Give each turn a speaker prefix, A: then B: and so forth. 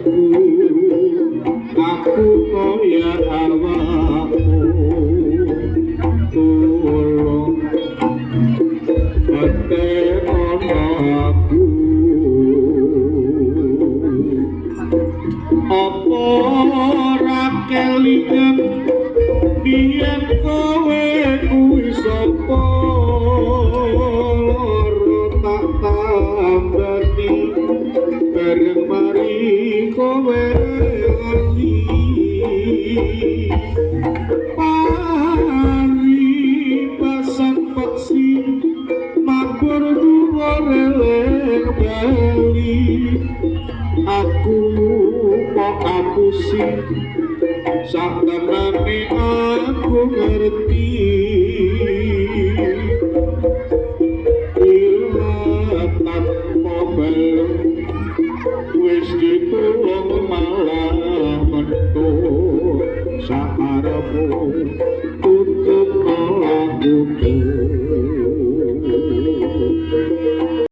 A: Aku aku kaya awakmu tulung ana aku. Apa ora kelingan biyen kowe kuwi sapa? Loro tak tambani bareng mari kowe lali. Pari pasang peksi mabur dhuwur eling bali. Aku kok apusi saktemene aku ngerti. Ila tanpa balung wis ditulung malah mentu sakarepmu tutup lakuku.